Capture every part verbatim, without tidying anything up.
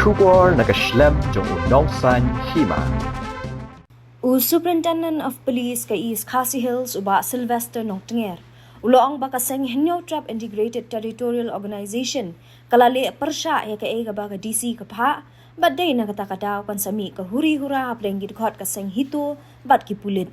Khubor na ka shlem jong u Nongsaiñ Hima. U Superintendent of Police ka East Khasi Hills, u Bah Sylvester Nongtnger, u la ong ba ka seng Hynñiewtrep Integrated Territorial Organization ka la leh pyrshah ïa kaei kaba ka D C ka phah, bad dei na kata ka daw kan sa mih ka huri hura hapdeng ki dkhot ka seng HITO bad ki pulit.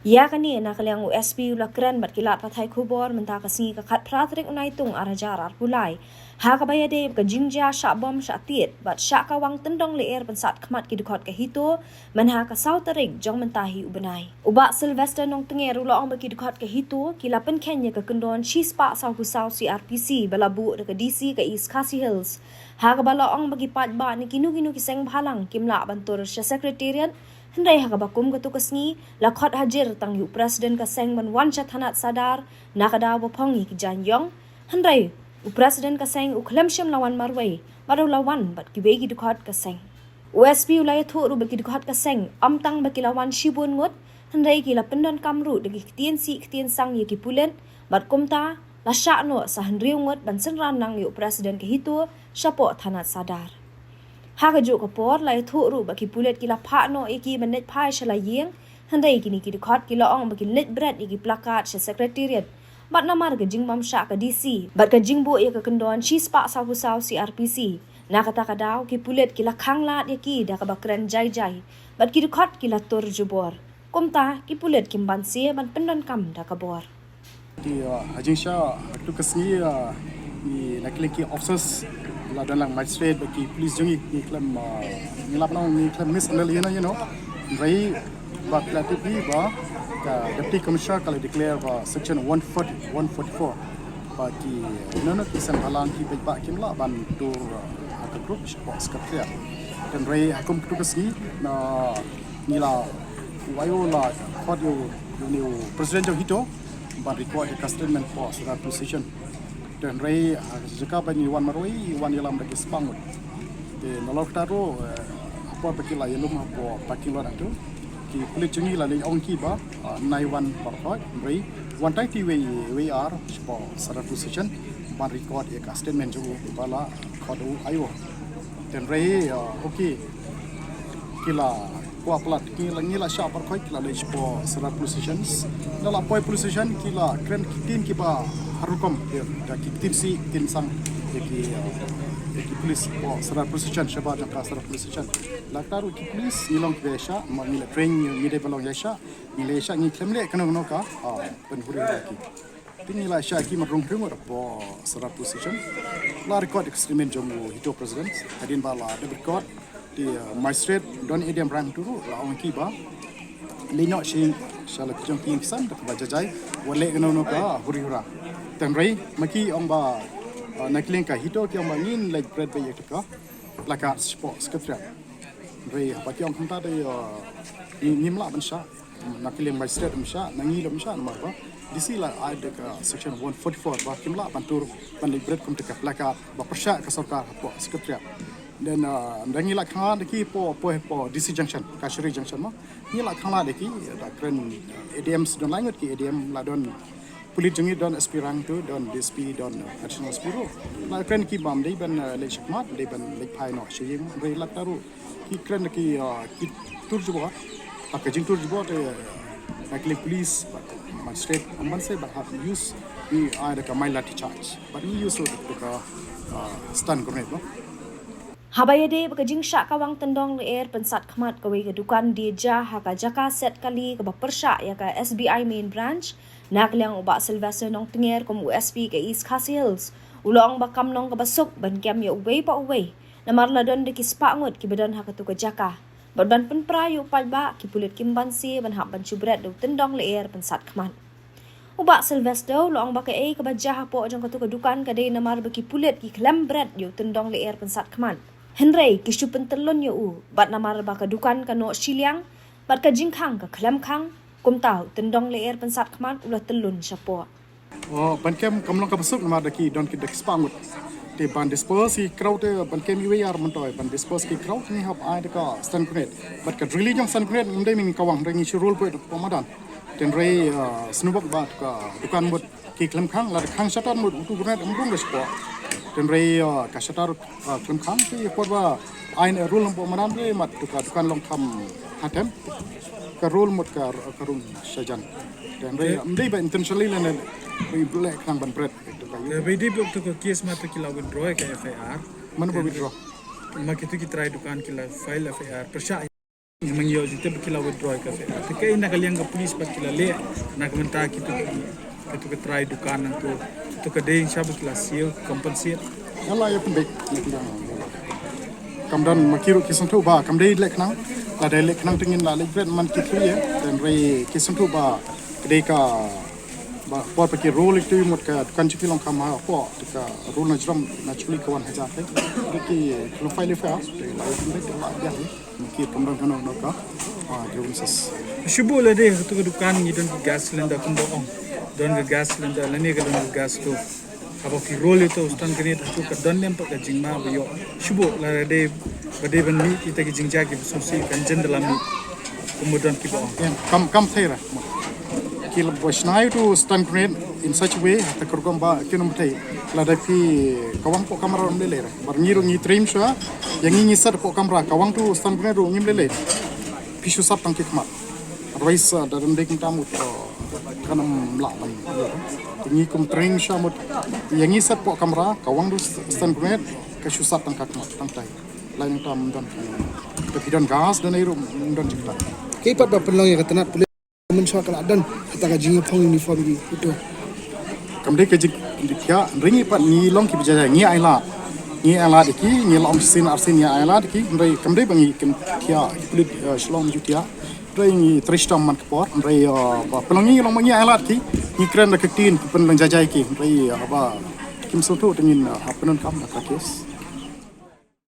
Ïa kane na ka liang u S P u la kren bad ki lad pathai khubor mynta ka sngi ka khatphra tarik u Naitung arhajar arphew lai, ha kaba ïadei bad ka jingjia shah bom shah tied bad shah kawang tyndong lyer pynsat khmat ki dkhot ka HITO, mynha ka saw tarik jong mynta hi u bnai. U Bah Sylvester Nongtnger u la ong ba ki dkhot ka HITO ki la pynkheiñ ïa ka kyndon shispah sawphew saw C R P C ba la buh da ka D C ka East Khasi Hills, ha kaba la ong ba ki paidbah na kino kino ki seng bhalang kim lah ban tur sha Secretariat. Hynrei ha kaba kum katu ka sngi la khot hajir tang ïa u President ka seng ban wan sha thanat sadar na ka daw ba phong ïa ki jaiñ ïong. Hynrei u President ka seng u khlem shym la wan marwei, bad u la wan bad kiwei ki dkhot ka seng. U S P u la ïathuh ruh ba ki dkhot ka seng ym tang ba ki la wan shibun ngut, hynrei ki la pyndonkam ruh da ki ktien sih ktien sang ïa ki pulit, bad kumta la shah noh sa hynriew ngut ban synran lang ïa u President ka HITO shapoh thanat sadar. Ha kajuh ka por la ïathuh ruh ba ki pulit ki la phah noh ïa ki ban leit phai sha la ïing, hynrei kine ki dkhot ki la ong ba kin leit bret ïa ki placard sha Secretariat. Bad namar ka jingbymshah ka D C bad ka jingbuh ïa ka kyndon shispah sawphew saw C R P C, na kata ka daw ki pulit ki la khanglad ïa ki da kaba kren jai jai, bad ki dkhot ki la tur jubor. Kumta ki pulit kim banse ban pyndonkam da ka bor. Te, uh, ha jingshah katu ka sngi, uh, ngi na kylleng ki officers, la don lang magistrate bad ki police jong ngi, ngi khlem, uh, ngi lah ban ong ngi khlem mishandle ïa no ïa no. Hynrei ba ka la tip hi ba ka Deputy Commissioner ka la declare ba section one forty, one forty-four, ba ki, uh, no no ki seng bhalang ki paidbah kim lah ban tur, uh, ha ka group shapoh Secretariat. Hynrei ha kum katu ka sngi, na ngi la, u I O la khot ïa u, ïa une u President jong HITO ban record ïa ka statement hapoh Sadar Police Station. Te hynrei ha ka jaka ba ngi wan marwei, wan ïalam da ki spah ngut. Te nalor kata ruh, eh, ha por ba ki la ïalum hapoh parking lot hangto, ki pulit jong ngi la leit ong ki ba, ah, nine one four five, hynrei wan tai ti wei, wei ar shapoh Sadar Police Station ban record ïa ka statement jong u ba la khot u I O. Te hynrei, ah, okay. Ki la kwah palat, ki la, ngi la shah baroh khoit, ki la leit shapoh Sadar Police Station. Ngi la poi police station, ki la kren ki ktien kiba har rukom, ki, ki ktien sih, ktien sang ïa ki, uh, ïa ki police hapoh Sadar Police Station, shabar jong ka Sadar Police Station. La kata ruh ki police ngi long kiba ïaishah, ma ngi la train, ngi dei ban long ïaishah, ngi la ïaishah, ngi khlem leh kano kano ka, uh, pynhuri ïa ki. Te ngi la shah ki mat rung rung hapoh Sadar Police Station. La record ïa ka statement jong u HITO President. Hadien ba la dep record, te, uh, magistrate don A D M Rang tu ruh la ong ki ba leit noh sha, sha la ki jong ki ïing ki sem da kaba jai jai, wat leh kano kano ka huri hura. Te hynrei ma ki ong ba, uh, na kylleng ka HITO ki ong ba ngin leit bret beit ïa ka placard shapoh Secretariat. Hynrei haba ki ong kumta te, uh, ngi, ngim lah ban shah. Na kylleng magistrate ym shah, na ngi ruh ym shah namar ba D C la ai da ka section one forty-four ba kim lah ban tur ban leit bret kum da ka placard ba pyrshah ka sorkar hapoh Secretariat. Then, uh, da ngi la khanglad da ki hapoh, hapoh, hapoh D C Junction, Kashari Junction mo. Ngi la khanglad da ki, da kren, uh, A D M don lai ngut ki A D M, la don pulit jong ngi, don S P Rang tu, don D S P, don, uh, Additional S P ruh. La kren ki ba ym dei ban, uh, leit shakhmat, ym dei ban leit phai noh sha ïing, hynrei la kata ruh ki kren ki, uh, ki tur jubor. Bad ka jingtur jubor te, uh, na kylleng police bad magistrate ym banse bad hap use, ngi ai da ka mild lathi charge. Bad ngi use ruh da ka, uh, stun grenade mo. Haba ïadei bad ka jingshah kawang tyndong lyer pynsat khmat kawei ka dukan die ja ha ka jaka set kali kaba pyrshah ïa ka S B I main branch, na ka liang u Bah Sylvester Nongtnger kum u S P ka East Khasi Hills u la ong ba kam long kaba suk ban kem ïa uwei pa uwei, namar la don da ki spah ngut kiba don ha katu ka jaka. Bad ban pynpra ïa u paidbah, ki pulit kim banse ban hap ban shu bret da u tyndong lyer pynsat khmat. U Bah Sylvester u la ong ba kaei kaba jia hapoh jong katu ka dukan ka dei namar ba ki pulit ki khlem bret ïa u tyndong lyer pynsat khmat. Hynrei ki shu pyntyllun ïa u bad namar ba ka dukan ka noh shiliang bad ka jingkhang ka khlem khang, kumta u tyndong lyer pynsat khmat u la tyllun shapoh. Oh, ban kem kam long kaba suk namar da ki don ki da ki spah ngut. Te ban disperse ki crowd te ban kem iwei ar myntoi, ban disperse ki crowd ngi hap ai da ka stun grenade. Bad ka drill jong stun grenade ngim dei ban kawang, hynrei ngi shu roll beit hapoh madan. Te hynrei, uh, sngewbha ba ka dukan mut ki khlem khang, lada khang shatar mut utu grenade ym rung da shapoh. Hynrei ka shatar khlem khang te por ba ai ne rule hangpo madan re mat tu ka dukan long kham hatem. Ka rule mut ka ka rule shajan. Hynrei mdei ba intentionally lane ri blek khang ban bret tu ka. Te ba dei ba tu ka case ma tu ki la withdraw ka F I R. Mano ba withdraw? Ma ki tu ki trai dukan ki la file F I R. Pyrshah Ngi mang ïoh jingtip ba ki la withdraw ka F I R. Te kaei na ka liang ka police pat ki la leh na ka bynta ki tu ki tu ka trai dukan nangtu, tu ka dei sha ba ki la siew compensate. Nga la ïa pynbeit na ka liang. Kam don ma ki ruh ki sngewthuh ba kam dei leh khnang, la dei leh khnang te ngin la leh bret man ki tu ïa. Hynrei ki sngewthuh ba ka dei ka ba por ba ki rule itu mut ka dukan jong ki long kham hapoh ka rule na jrong na chuli ka wan hajar te. Ki ki long file F I R te la ïa pynbeit la ïa. Ki kam don kano kano ka grievances. Shu buh lade ha tu ka dukan ngi don ka gas cylinder kumba ong. Don ka gas cylinder lane ka don ka gas stove. Haba ki rule ïa tu stun ka nit ha tu ka don lem pat ka jingma ba ïoh. Shu buh lade ba dei ban mih kita ki jingjia kiba sngewsih kan jan da la mih. Kumba don kiba ong. Kam kam thei ra. Ki la buh shna ïa utu stun grenade in such a way ha ta ka rukom ba ki nym thei. Lada phi kawang poh kamra ym lei lei re. Bar ngi ruh ngi trim shuwa. Ïa ngi ngi set poh kamra kawang tu stun grenade ruh ngim lei lei. Phi shu sat tang ki khmat. Otherwise da dang dei kumta mut kan ym lah ban. Ngi kum trim shuwa mut. Ïa ngi set poh kamra kawang tu stun grenade ka shu sat tang ka khmat tang tai. Lai nang tam don. Ka phi don gas don ai ruh don jingta. Ki pat ba pynlong ïa ka tnat pulit. Mynshuwa ka la don kata ka jingïaphong uniform ki uto. Kam dei ka jingkyndiah hynrei ngi pat ngi long ki ba jai ngi ai lad. Ngi ai lad ki ngi long sien ar sien ngi ai lad ki hynrei kam dei ba ngi kyndiah ki pulit Shillong Jutïa. Hynrei ngi trei shitom man ka por hynrei ba pynlong ngi long ma ngi ai lad ki ngi kren da ka ktien ki pynlong jai jai ki hynrei ba kim sngewthuh te ngin hap pyndonkam da ka case.